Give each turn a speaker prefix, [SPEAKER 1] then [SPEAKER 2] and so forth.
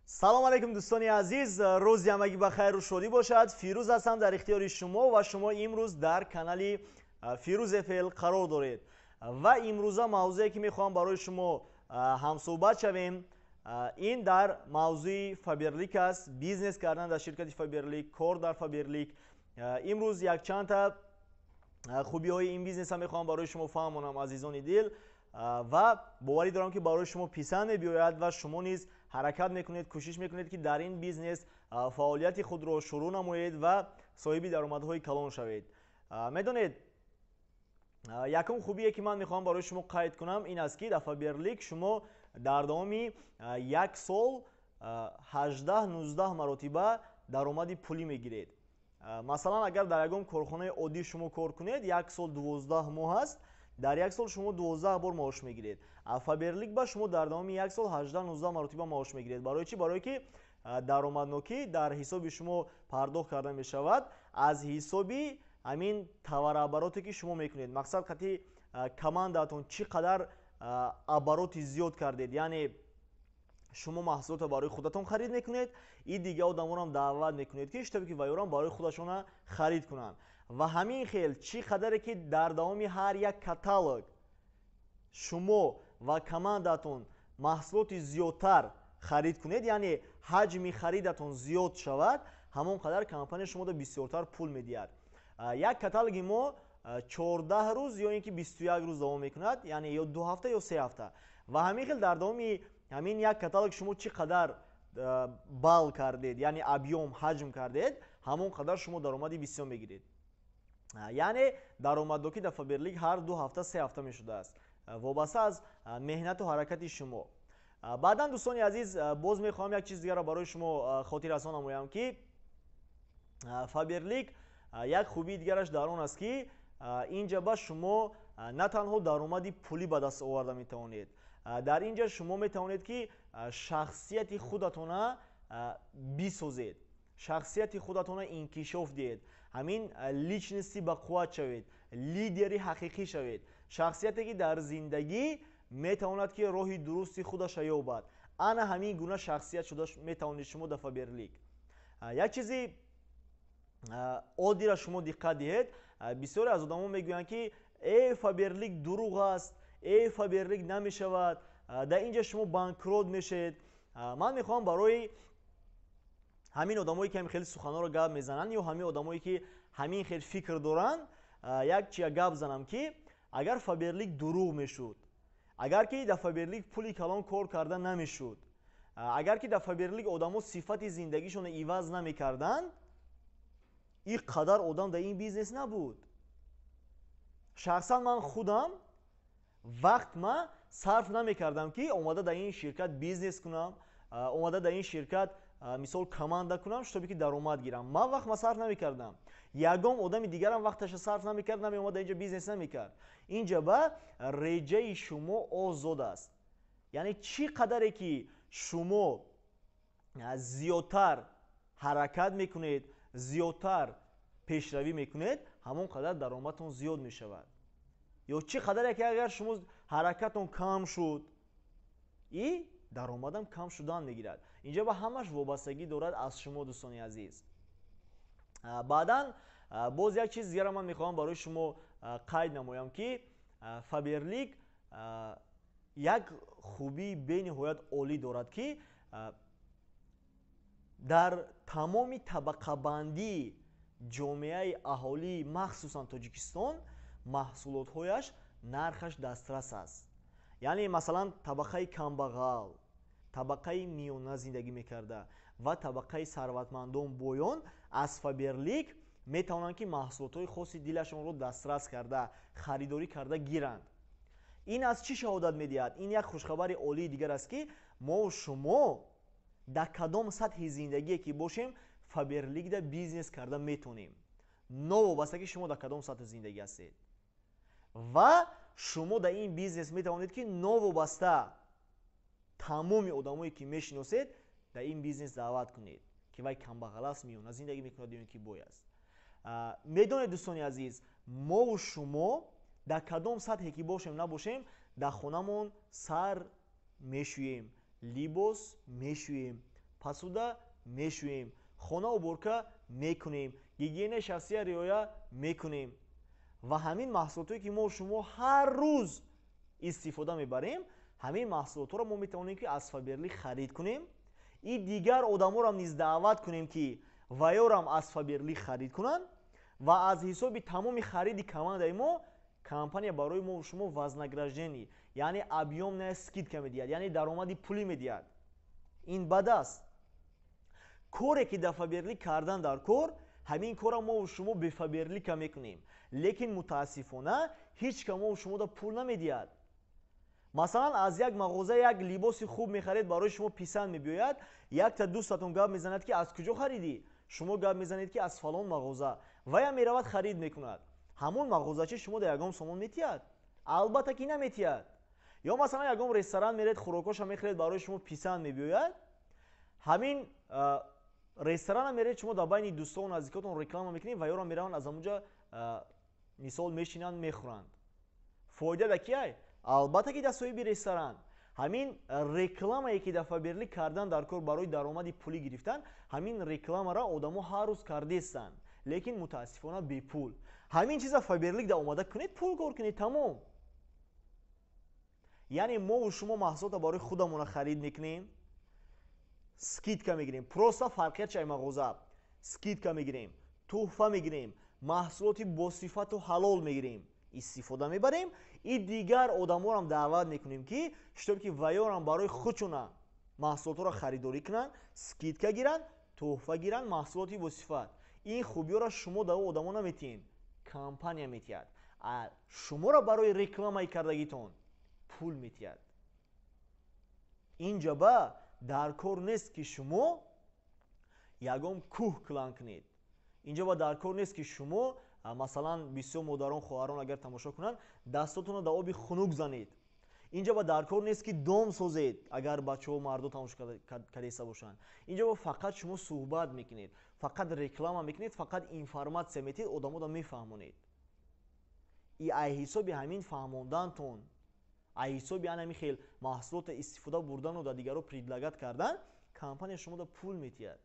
[SPEAKER 1] Салом алейкум, дӯстони азиз, рӯзи ҳамагӣ ба хайру шодӣ бошад. Фирӯз ҳастам дар ихтиёри шумо ва шумо имрӯз дар канали Фирӯз ФЛ қарор доред. Ва имрӯза мавзӯе, ки мехоҳам барои шумо ҳамсӯҳбат шавем, ин дар мавзӯи Фаберлик аст. Бизнес кардан дар ширкати Фаберлик, кор дар Фаберлик. Имрӯз якчандта хубиҳои ин бизнеса мехоҳам барои шумо фаҳмонам, азизони дил, ва боварӣ дорам, ки барои шумо писанд мебиёяд ва шумо низ ҳаракат мекунед, кӯшиш мекунед, ки дар ин бизнес фаъолияти худро шурӯъ намоед ва соҳиби даромадҳои калон шавед. Медонед, якум хубие, ки ман мехоҳам барои шумо қайд кунам, ин аст, ки дар Фаберлик шумо дар давоми як сол 18-19 маротиба даромади пулӣ мегиред. Масалан, агар дар ягон корхонаи оддӣ шумо кор кунед, як сол 12 моҳ аст, дар як сол шумо 12 бор маош мегиред. Фаберлик ба шумо дар давоми як сол 18-19 маротиба маош мегиред. Барои чӣ? Барое ки даромаднокӣ дар ҳисоби шумо пардохт карда мешавад аз ҳисоби ҳамин товарообороте, ки шумо мекунед. Мақсад, қати командаатон чӣ қадар обороти зиёд кардед, яъне шумо маҳсулотро барои худатон харид мекунед и дигар одамонам даъват мекунед, ки шитобе ки вайёрам барои худашона харид кунанд. Ва ҳамин хел чӣ қадаре ки дар давоми ҳар як каталог шумо ва командаатон маҳсулоти зиёдтар харид кунед, яъне ҳаҷми харидатон зиёд шавад, ҳамон қадар компания шуморо бисёртар пул медиҳад. Як каталоги мо 14 рӯз ё ин ки 21 рӯз давом мекунад, яъне ё 2 ҳафта ё 3 ҳафта. Ва ҳамин хел дар давоми ҳамин як каталог шумо чӣ қадар бал кардед, яъне объём, ҳаҷм кардед, ҳамон қадар шумо даромади бисёр мегиред. Яъне даромаднокӣ дар Фаберлик ҳар 2 ҳафта, 3 ҳафта мешудааст, вобаста аз меҳнату ҳаракати шумо. Баъдан, дӯстони азиз, боз мехоҳам як чиз дигарро барои шумо хотиррасон намоям, ки Фаберлик як хубии дигараш дар он аст, ки инҷа ба шумо на танҳо даромади пулӣ ба даст оварда метавонед, дар инҷа шумо метавонед, ки шахсияти худатона бисозед, шахсияти худатона инкишоф диҳед, ҳамин личности бақувват шавед, лидери ҳақиқӣ шавед, шахсияте, ки дар зиндагӣ метавонад, ки роҳи дурусти худаша ёбад. Ана ҳамин гуна шахсият шуда метавонед шумо дар Фаберлик. Як чизи оддира шумо диққат диҳед. Бисёре аз одамо мегӯянд, ки э, Фаберлик дурӯғ аст, э, Фаберлик намешавад, дар ин ҷа шумо банкрот мешавед. Ман мехоҳам барои ҳамин одамое, ки ҳамин хеле суханҳоро гап мезананд ё ҳамин одамое, ки ҳамин хел фикр доранд, як чия гап занам, ки агар Фаберлик дурӯғ мешуд, агар ки дар Фаберлик пули калон кор карда намешуд, агар ки дар Фаберлик одамо сифати зиндагишонро иваз намекарданд, ин қадар одам дар ин бизнес набуд. Шахсан ман худам вақт ма сарф намекардам, ки омада дар ин ширкат бизнес кунам, омада дар ин ширкат, мисол, команда кунам, шитобе ки даромад гирам. Ман вақт ма сарф намекардам, ягон одами дигарам вақташа сарф намекард, намеомад инҷа, бизнес намекард. Инҷа ба реҷаи шумо озод аст, яъне чӣ қадаре ки шумо зиёдтар ҳаракат мекунед, зиёдтар пешравӣ мекунед, ҳамон қадар даромадтон зиёд мешавад. Ё чӣ қадаре ки агар шумо ҳаракатон кам шуд, и даромадам кам шудан мегирад. Инҷа ба ҳамаш вобастагӣ дорад аз шумо, дӯстони азиз. Баъдан боз як чиз дигарам ман мехоҳам барои шумо қайд намоям, ки Фаберлик як хубии бениҳоят олӣ дорад, ки дар тамоми табақабандии ҷомеаи аҳолии, махсусан Тоҷикистон, маҳсулотҳояш нархаш дастрас аст. Яъне, масалан, табақаи камбағал, табақаи миёна зиндагӣ мекарда ва табақаи сарватмандон, боён аз Фаберлик метавонанд, ки маҳсулотҳои хоси дилашонро дастрас карда, харидорӣ карда гиранд. Ин аз чӣ шаҳодат медиҳад? Ин як хушхабари олии дигар аст, ки мо шумо дар кадом сатҳи зиндагие ки бошем, Фаберликда бизнес карда метавонем, новобаста ки шумо дар кадом сатҳи зиндагӣ ҳастед. Ва шумо дар ин бизнес метавонед, ки новобаста тамоми одамое ки мешиносед, дар ин бизнес даъват кунед, ки вай камбағал аст, миёна зиндагӣ мекунад ё ин ки бой аст. Медонед, дӯстони азиз, мову шумо дар кадом сатҳе ки бошем набошем, дар хонамон сар мешӯем, либос мешӯем. Посуда мешӯем, хона уборка мекунем, гигиенаи шахсия риоя мекунем. Ва ҳамин маҳсулотое, ки мо шумо ҳар рӯз истифода мебарем, ҳамин маҳсулотҳоро мо метавонем, ки аз Фаберлик харид кунем и дигар одаморо низ даъват кунем, ки ваёрам аз Фаберлик харид кунанд. Ва аз ҳисоби тамоми хариди командаи мо компания барои мо шумо вознаграждение, яъне объемная скидка медиҳад, яъне даромади пулӣ медиҳад. Ин бад аст. Коре, ки дар Фаберлик кардан дар кор, ҳамин корро мо шумо бе Фаберлика мекунем, лекин мутаассифона ҳеҷ ка мо шумода пул намедиҳад. Масалан, аз як мағоза як либоси хуб мехаред, барои шумо писанд мебиёяд. Якта дӯстатон гап мезанад, ки аз куҷо харидӣ? Шумо гап мезанед, ки аз фалон мағоза. Вая меравад, харид мекунад. Ҳамон мағозачи шумо да ягон сомон метиҳад? Албатта, ки наметиҳад. Ё масалан, ягон ресторан меред, хӯрокҳоша мехӯред, барои шумо писанд мебиёяд. Ҳамин ресторана меред, шумо дар байни дӯстову наздикотон реклама мекунед, ва ёро мераванд, аз ҳамунҷа, мисол, мешинанд, мехӯранд. Фоида да кияй? Албатта, ки дар соҳиби ресторан. Ҳамин рекламае, ки дар Фаберлик кардан дар кор барои даромади пулӣ гирифтан, ҳамин рекламаро одамо ҳар рӯз кардестанд, лекин мутаассифона бепул. Ҳамин чиза Фаберлик да омада кунед, пул кор кунед, тамом. Яъне мову шумо маҳсулотро барои худамона харид мекунем, скидка мегирем. Просто фарқият чай мағоза: скидка мегирем, тӯҳфа мегирем, маҳсулоти босифату ҳалол мегирем, истифода мебарем и дигар одаморам даъват мекунем, ки чтоб ки ваёрам барои худшона маҳсулотҳоро харидорӣ кунанд, скидка гиранд, тӯҳфа гиранд, маҳсулоти босифат. Ин хубиёро шумо да одамо наметиҳед, компания метиҳад. Шуморо барои рекламаи кардагитон пул метиҳад. Инҷа ба дар кор нест, ки шумо ягон кӯҳ кулан кунед. Инҷа ба дар кор нест, ки шумо, масалан, бисёр модарон, хоҳарон агар тамошо кунанд, дастотонро дар оби хунук занед. Инҷа ба дар кор нест, ки дом созед, агар бачаҳо, мардо тамошо кардеста бошанд. Инҷа ба фақат шумо суҳбат мекунед, фақат реклама мекунед, фақат информатсия метиҳед, одамода мефаҳмонед. И ай ҳисоби ҳамин фаҳмондантон, ай ҳисоби ан ҳамин хел маҳсулотро истифода бурдану дар дигарро предлагать кардан, компания шумода пул метиҳад.